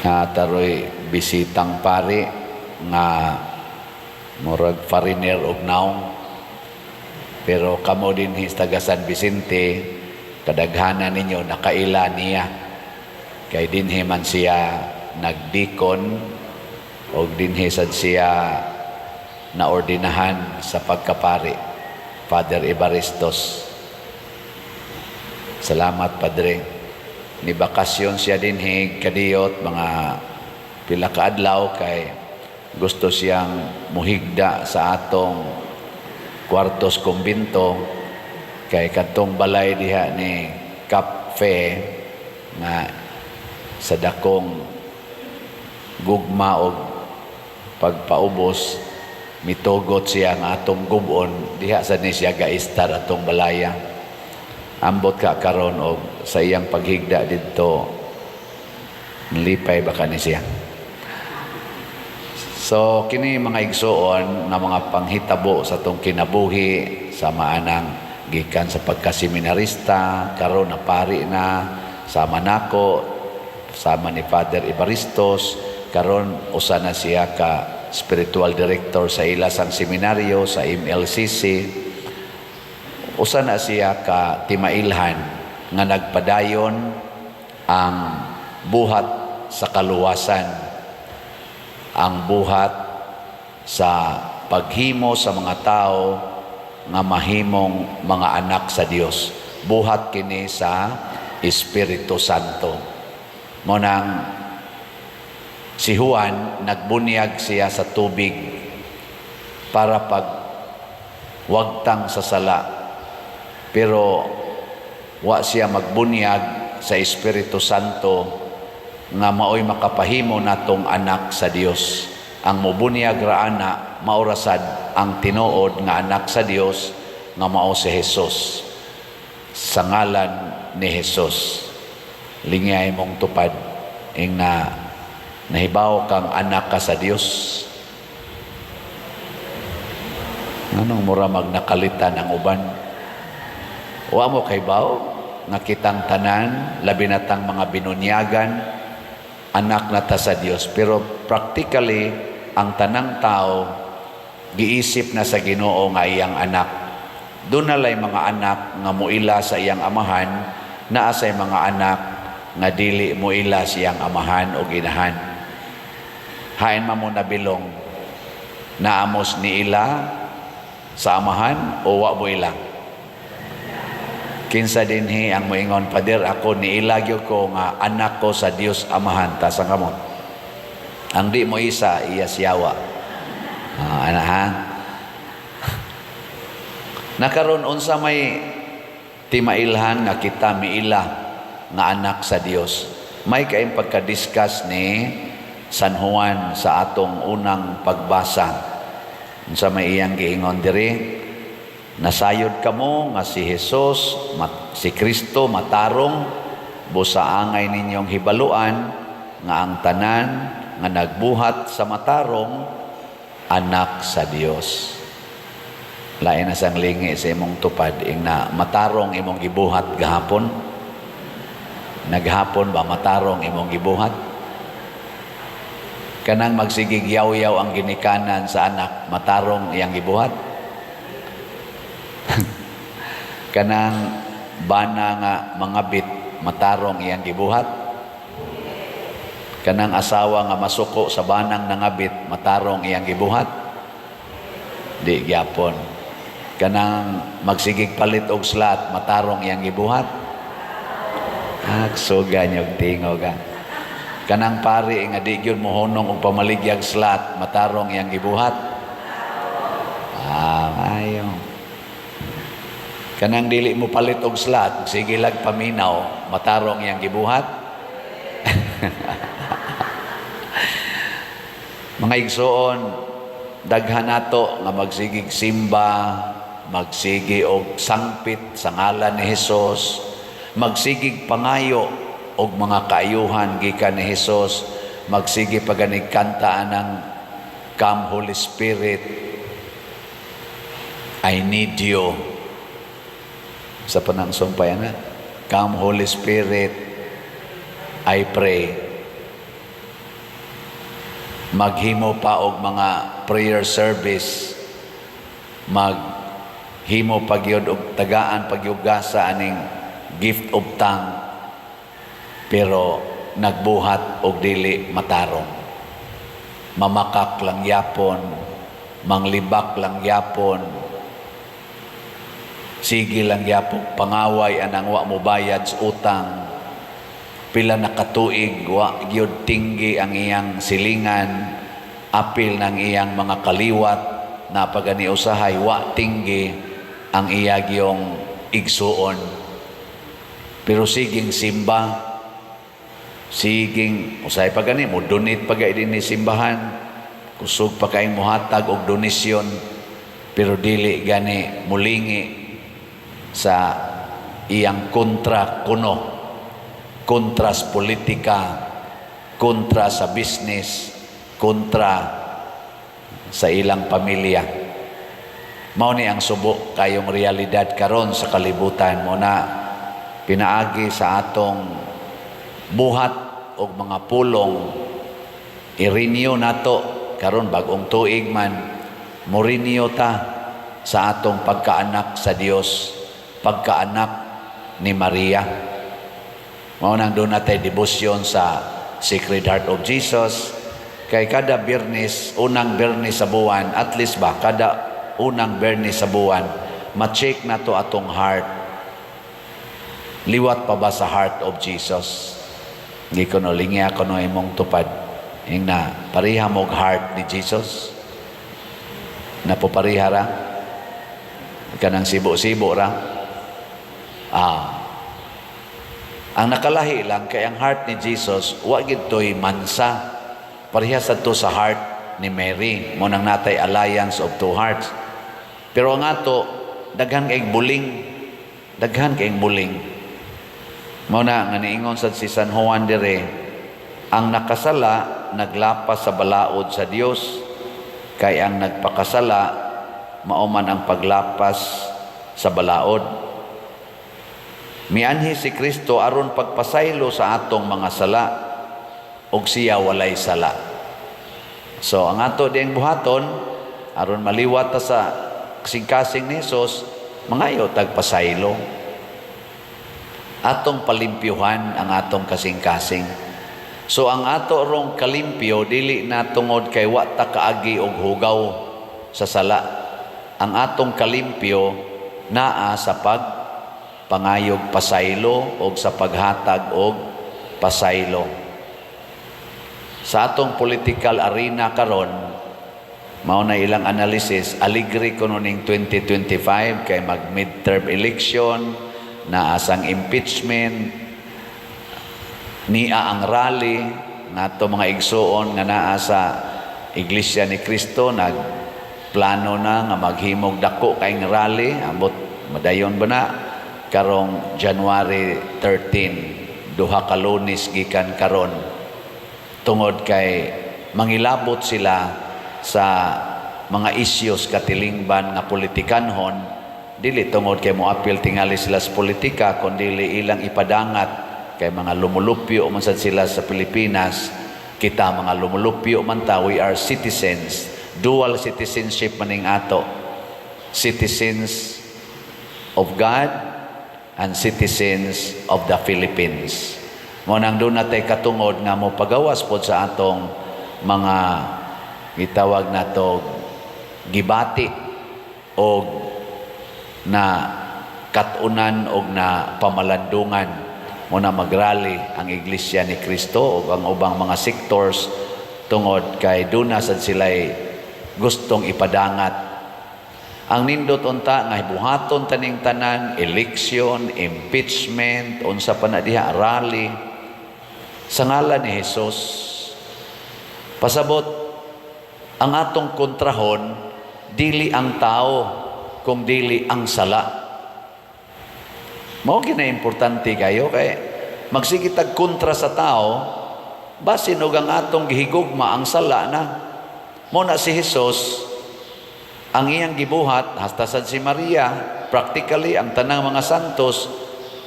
Naa ta roy bisitang pari nga murag foreigner og nawong. Pero kamo dinhi sa taga San Vicente, kadaghanan ninyo nakaila niya. Kay dinhi man siya nagdikon og dinhi sad siya naordinahan sa pagkapari. Father Evaristos. Salamat, Padre. Ni bakasyon siya dinhi kadiyot mga pila ka adlaw kay gusto siyang muhigda sa atong kwartos kumbinto kay kadtong balay diha ni Cafe nga sa dakong gugma og pagpaubos mitugot siya nga atong gub-on diha sa ni siya gaistar atong balaya. Ambot ka karon og sa iyang paghigda didto, lipay ba ka ni siya. So kini, mga igsuon, nga mga panghitabo sa atong kinabuhi sa maanang gikan sa pagkaseminarista, karon na pari na sama nako, sama ni Father Evaristos. Karon usa na siya ka spiritual director sa ila sang seminaryo sa MLCC. Usa na siya ka timailhan nga nagpadayon ang buhat sa kaluwasan, ang buhat sa paghimo sa mga tao nga mahimong mga anak sa Dios. Buhat kini sa Espiritu Santo. Mao nang si Juan, nagbunyag siya sa tubig para pag wagtang sa sala. Pero wa siya magbunyag sa Espiritu Santo nga maoy makapahimo natong anak sa Dios. Ang mobunyag ra ana mao ra sad ang tinuod nga anak sa Dios nga mao si Jesus. Sa ngalan ni Jesus. Lingay mong tupad ing na nahibaw kang anak ka sa Dios. Nganong mura magnakalitan ang uban? Wa mo kahibaw nga kitang tanan, labi na tang mga binunyagan, anak na ta sa Dios. Pero practically, ang tanang tao giisip na sa Ginoo nga iyang anak. Duna lay mga anak nga muila sa iyang amahan, naa say mga anak nga dili muila sa iyang amahan o ginahan. Hain man mo nabilong, naa mo's niila sa amahan o wa mo ila? Kinsa dinhi ang moingon, "Pader, ako niila gyud ko nga anak ko sa Dios Amahan"? Taas ang kamot. Ang di mo isa, iya siyawa. Ah, ana ha. Nakaron, unsa may timailhan nga kita miila nga anak sa Dios? May kaing pagka-discuss ni San Juan sa atong unang pagbasa. Unsa may iyang giingon diri? Nasayod kamo nga si Jesus, si Kristo matarong, busa angay ninyong hibaluan nga ang tanan nga nagbuhat sa matarong anak sa Dios. Lain na sang lingi sa imong tupad ing na matarong imong gibuhat gahapon. Naghapon ba, matarong imong gibuhat? Kanang magsigig yaw-yaw ang ginikanan sa anak, matarong iyang gibuhat? Kanang bana nga mangabit, matarong iyang gibuhat? Kanang asawa nga masuko sa banang nangabit, matarong iyang gibuhat? Di gyapon. Kanang magsigig palit og slot, matarong iyang gibuhat? Ah, suga niyog tingog ka. Kanang pari nga di gyud mohunong og pamaligyag slot, matarong iyang gibuhat? Ah, ayo. Kanang dili mo palit og slot, sige lag paminaw, matarong iyang gibuhat? Mga igsoon, daghan nato nga magsigig simba, magsigi og sangpit sa ngalan ni Hesus, magsigig pangayo og mga kaayuhan gikan ni Hesus, magsigi paganig kanta anang "Come Holy Spirit, I need you." Sa panang sumpay na, "Come Holy Spirit, I pray." Maghimo pa og mga prayer service, maghimo pa gyud og tagaan pagyugasa aning gift of tongue, pero nagbuhat og dili matarong. Mamakak lang yapon, manglibak lang yapon, sige lang yapon pangaway anang wa mo bayad sa utang. Pila na katuig wa gyud tinggi ang iyang silingan, apil ng iyang mga kaliwat na pagani usahay wa tinggi ang iya gyong igsuon, pero siging simba, siging usahay pa gani mo donate pa gani ni simbahan, kusog pa kayong muhatag og donasyon, pero dili gani mulingi sa iyang kontra kuno, kontra sa politika, kontra sa business, kontra sa ilang pamilya. Mao ni ang subo kayong realidad karon sa kalibutan mo na pinaagi sa atong buhat og mga pulong, i-renew nato karon, bag-ong tuig man, mo-renew ta sa atong pagkaanak sa Dios, pagkaanak ni Maria. Mao nang duna tay debosyon sa Sacred Heart of Jesus kay kada Biyernes, unang Biyernes sa buwan, at least ba, kada unang Biyernes sa buwan, ma-check nato atong heart. Liwat pa ba sa heart of Jesus? Hindi ko no, lingya ko no imong tupad. Ingna, pareha mo og heart ni Jesus? Napopareha ra? Kanang sibo-sibo ra? Ah. Ang nakalahi lang kay ang heart ni Jesus wa gyud to'y mansa. Pareha sa to sa heart ni Mary. Mao nang naa tay alliance of two hearts. Pero ang ato, daghan kay buling. Daghan kay buling. Mao na nga niingon sad si San Juan dire, ang nakasala naglapas sa balaod sa Dios, kay ang nagpakasala mao man ang paglapas sa balaod. Mianhi si Kristo aron pagpasaylo sa atong mga sala, ug siya walay sala. So ang ato diyang buhaton aron maliwat ta sa kasing-kasing ni Jesus, mangayo tag pasaylo. Atong palimpyuhan ang atong kasing-kasing. So ang ato rong kalimpyo dili na tungod kay wa ta kaagi og hugaw sa sala. Ang atong kalimpyo naa sa pag pangayog pasaylo og sa paghatag og pasaylo. Sa atong political arena karon, mao na ilang analysis, aligre kuno ning 2025 kay mag midterm election, naa sang impeachment, nia ang rally nato mga igsuon nga naa sa Iglesia ni Cristo, nagplano na nga maghimog dako kay rally, ambot madayon ba na karong January 13, 2 ka Lunes gikan karon, tungod kay mangilabot sila sa mga isyos katilingban nga politikanhon, dili tungod kay moapil tingali sila sa politika, kundi ilang ipadangat kay mga lumulupyo man sad sila sa Pilipinas. Kita mga lumulupyo man ta, we are citizens, dual citizenship maning ato, citizens of God and citizens of the Philippines. Mao nang duna tay katungod nga mo pagawas pod sa atong mga gitawag nato gibati og na katunan og na pamalandungan mo na magrally ang Iglesia ni Cristo ug ang ubang mga sectors tungod kay duna sad sila'y gustong ipadangat. Ang nindot unta nga buhaton taning tanan, election, impeachment, unsa pa na diha, rally sa ngalan ni Jesus. Pasabot, ang atong kontrahon dili ang tao kung dili ang sala. Mao gina importante kayo kay magsige tag kontra sa tao, basin og ang atong gihigugma ang sala na. Mao na si Jesus, ang iyang gibuhat, hasta sad si Maria, practically ang tanang mga santos,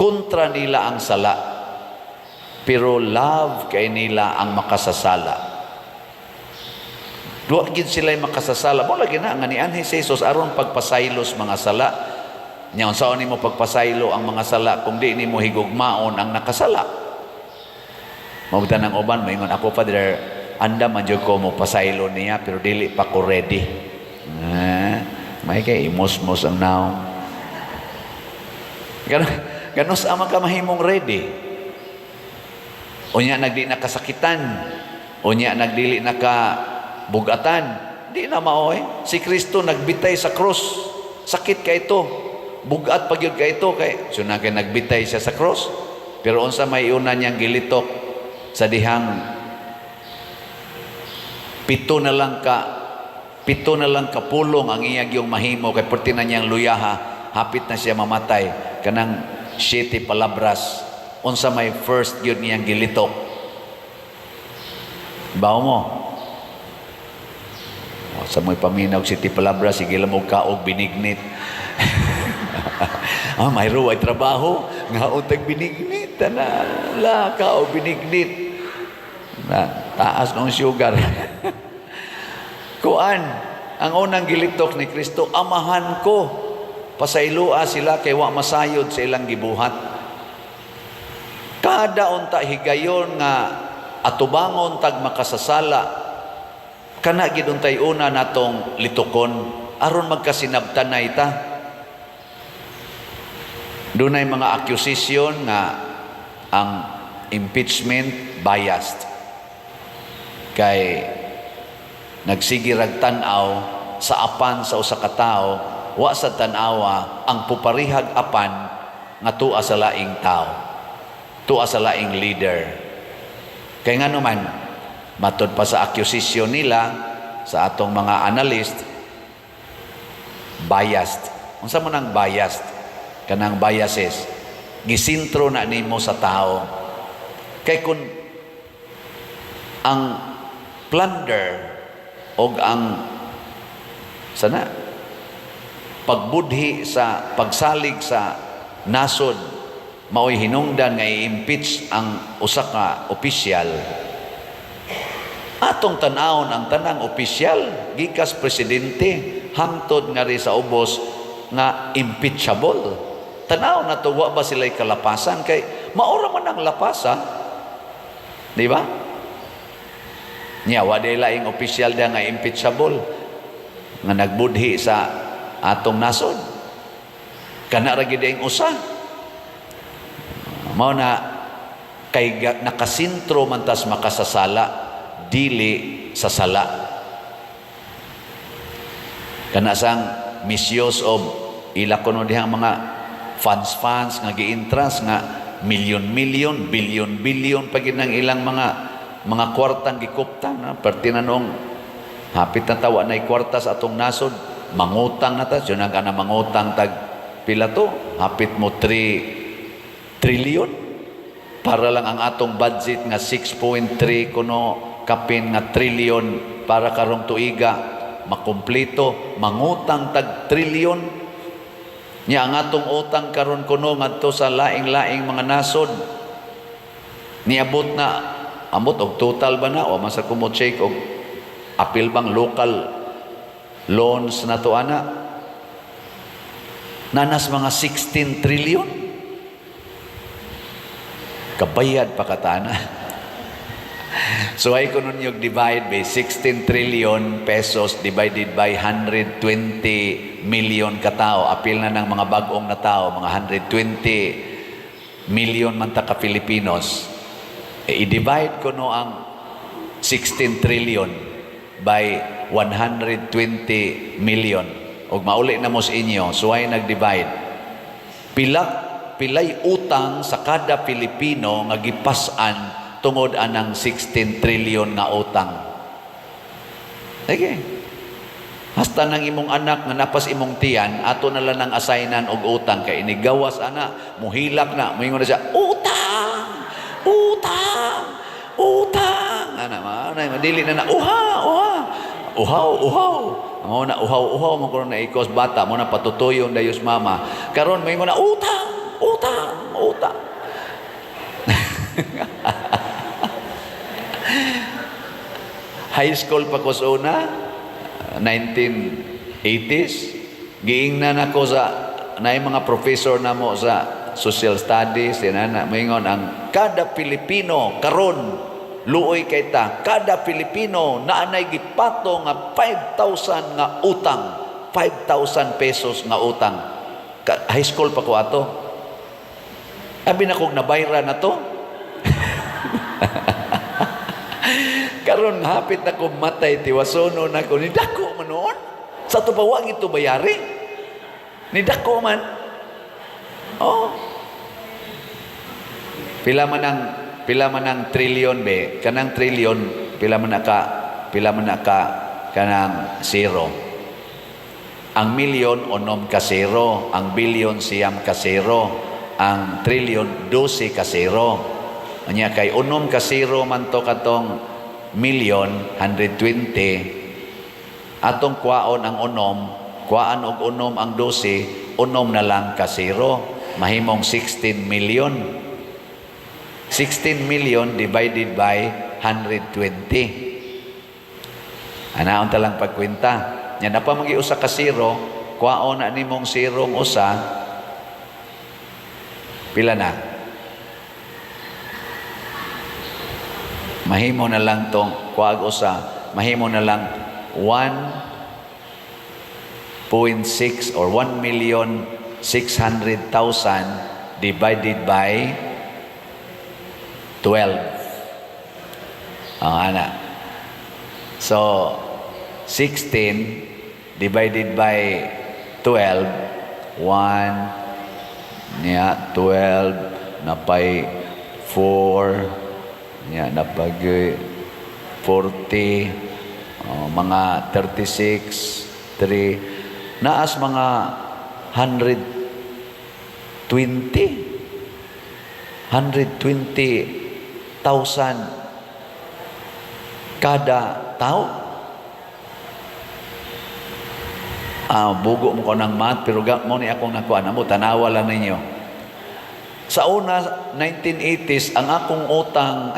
kontra nila ang sala. Pero love kay nila ang makasasala. Wa gid sila makasasala. Mo lagi na nga nianhi si Jesus aron pagpasaylo sa mga sala. Nya unsaon nimo pagpasaylo ang mga sala kung di nimo higugmaon ang nakasala? Mao ang uban maingon ako, "Father, andam man jud ko mo pasaylo niya, pero dili pa ko ready." Eh, may kay imosmos ang naong. Ganos ama ka mahimong ready? Unya nagdi na kasakitan. Unya nagdili na ka bugatan. Di na maoy. Si Kristo nagbitay sa krus. Sakit kay ito. Bugat pa gyud kay ito kay so na kay nagbitay siya sa krus. Pero unsa may una niyang gilitok sa dihang pito na lang ka pulong ang iya gyung mahimo kay perti na niyang luyaha, hapit na siya mamatay, kanang siete palabras? Unsa may first gyud niyang gilitok? Bawo mo? O, sa mo'y paminaw siete palabras, sige lang mo kaog binignit. Ah, mayroon ay trabaho nga tag binignit na la kaog binignit na taas ng sugar. Kuan, ang unang gilitok ni Kristo, "Amahan ko, pasayloa sila kay wa masayod sa ilang gibuhat." Kada unta higayon nga atubangon tag makasasala, kana gid untay una natong litukon aron magkasinabtanay ta. Dunay mga accusation nga ang impeachment biased kay nagsige rag tan-aw sa apan sa usa ka tawo, wa sa tan-awa ang puparihag apan nga tuwa sa laing tao, tuwa sa laing leader. Kay ngano man, matud pa sa accusation nila sa atong mga analyst, biased. Unsa man ang biased? Kanang biases, gisintro na nimo sa tao. Kay kung ang plunder og ang sana pagbudhi sa pagsalig sa nasod maoy hinungdan nga i-impeach ang usa ka opisyal, atong tan-awon ang tanang opisyal gikas presidente hangtod ngari sa ubos nga impeachable. Tan-aw na to, wa ba sila'y kalapasan? Kay maura man ang lapasa, di ba? Nya wa day laing opisyal da nga impeachable nga nagbudhi sa atong nasod. Kana ra gid ang usa. Mao na kay nakasintro man tas makasasala, dili sa sala. Kana sang misuse of ila kuno dihang mga funds funds nga gi-entrust nga milyon milyon, bilyon bilyon pa gid ng ilang mga kwartang gikuptan na perti na noong hapit na tawa na kwarta sa atong nasod, mangutang na ta. Yun ang kana mangutang tag pila to, hapit mo 3 trillion para lang ang atong budget nga 6.3 kuno kapin nga trillion para karong tuiga makumpleto, mangutang tag trillion. Nya ang atong utang karon kuno ngadto sa laing-laing mga nasod niabot na amot og total ba na o man sa kumo check og apil bang local loans na to ana nanas mga 16 trillion. Kabayad pa katana. So ay kuno niyo divide by 16 trillion pesos divided by 120 million katao. Apil na ng mga bag-ong na tao, mga 120 million man ta ka Filipinos. E, i-divide ko no ang 16 trillion by 120 million. Og mauli na mo sa inyo, so ay nag-divide. Pila pilay utang sa kada Pilipino nga gipas-an tungod anang 16 trillion nga utang? Sige. Hasta nang imong anak nga napas imong tiyan, ato na lang nang assignan og utang kay inigawas ana, muhilak na, moingon na siya, "Utang! Utang! Utang!" Ana, ma, dili na na, "Uha, uha. Uhaw, uhaw." Mao na uhaw, uhaw mo kuno na ikos bata, mo na patutuyon dayos mama. Karon moingon na, "Utang, utang, utang." High school pa ko sa una, 1980s, giingnan ako sa naay mga professor namo sa social studies, yan na, moingon ang kada Pilipino karon, luoy kay ta, kada Pilipino naanay gipato nga 5,000 nga utang, 5,000 pesos nga utang. High school pa ko ato. Abi na kog nabayra na to. Karon hapit na ko matay, tiwasono na ko, ni dako man noon. Sa ato pa wa ito bayari. Ni dako man. Oh. Pila man ang trillion be? Kanang trillion, pila man na ka kanang zero? Ang milyon, 6 ka zero, ang bilyon, 9 ka zero, ang trillion, 12 ka zero. Anya kay 6 ka zero man to katong milyon, 120. Atong kwaon ang 6, kwaan og 6 ang 12, 6 na lang ka zero, mahimong 16 million. 16 million divided by 120. Anaon ta lang pagkwenta. Nya na pa magi usa ka zero, kwaon na nimong zerong usa, pila na? Mahimo na lang tong kuag usa, mahimo na lang 1.6 or 1,600,000 divided by 12. Ang ana. So, 16 divided by 12, 1, niya, 12, napay 4, niya, napag 40, oh, mga 36, 3, naas mga 120, 120,000 kada tao. Ah, bugo mo ko ng math, pero mo ni akong nakuha na mo, tanawa lang ninyo. Sa una, 1980s, ang akong utang,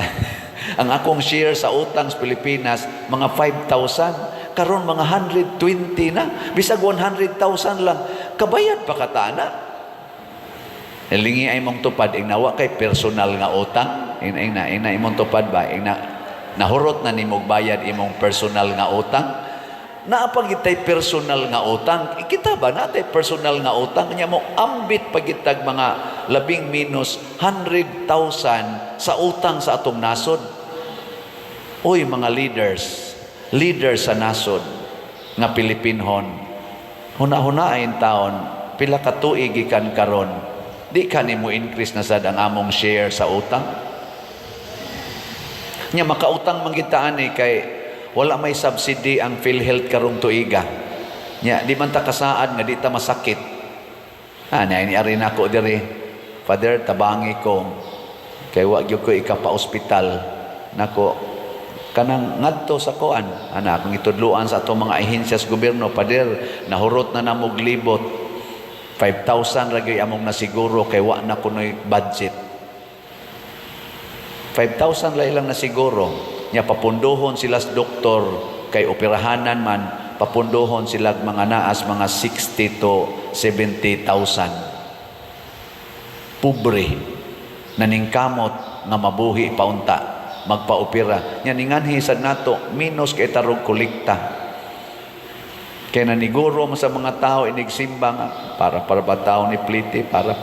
ang akong share sa utang sa Pilipinas, mga 5,000. Karon mga 120 na. Bisag 100,000 lang. Kabayad pa ka na. Lingi ay mong tupad, ingnawa kay personal nga utang. Ingna imong tupad ba? Ingna, nahurot na nimog bayad imong personal nga utang. Naa pa gitay personal nga utang. Kita ba natay personal nga utang? Nya mo ambit pagitag mga labing minus 100,000 sa utang sa atong nasod. Uy, mga leaders, leaders sa nasod nga Pilipinhon. Huna-hunain taon, pila ka tuig gikan karon, di ka nimo increase na sad ang among share sa utang. Nya makautang man kita ani kay wala may subsidy ang PhilHealth karong tuiga. Nya di man ta kasaad nga di ta masakit. Ah, na ni ari nako diri. Father, tabangi ko kay wa gyud ko ikapa-ospital nako kanang ngadto sa kuan ana akong itudloan sa atong mga ahensya sa gobyerno. Pader, nahurot na namog libot, 5,000 ra gyud among nasiguro kay wa na kunoy budget. 5,000 la ilang nasiguro. Nya papunduhon sila sa doktor kay operahanan man, papunduhon sila mga naas mga 60 to 70,000. Pobre, naningkamot nga mabuhi paunta, magpaopera. Nya ninganhi sad nato minus kay tarog kolekta. Kay naniguro mo sa mga tao inigsimba nga para ba tao ni pliti para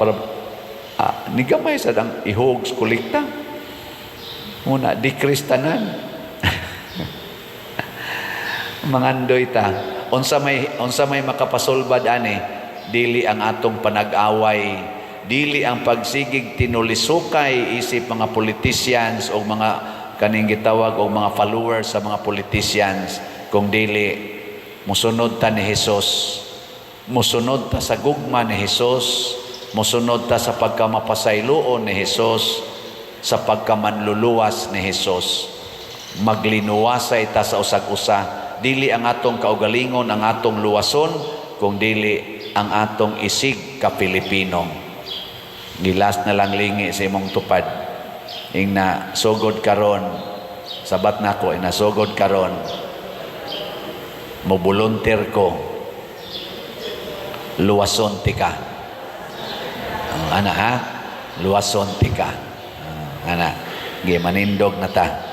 nigamay sad ang ihog sa kolekta. Muna decrease tanan. Mangandoy ta. Unsa may makapasulbad ani? Dili ang atong panag-away, dili ang pagsigig tinulisukay isip mga politicians o mga kaning gitawag og mga followers sa mga politicians, kung dili musunod ta ni Jesus. Musunod ta sa gugma ni Jesus, musunod ta sa pagkamapasayloon ni Jesus, sa pagkamanluluwas ni Jesus. Maglinuwasay ta sa usag-usa. Dili ang atong kaugalingon ang atong luwason, kung dili ang atong isig ka Pilipino. Gilas na lang lingi sa imong tupad. Ingna sugod karon, Sabat nako, inasugod karon, mo volunteer ko, luwason tika. Ana ha, luwason tika. Ana, gi manindog na ta.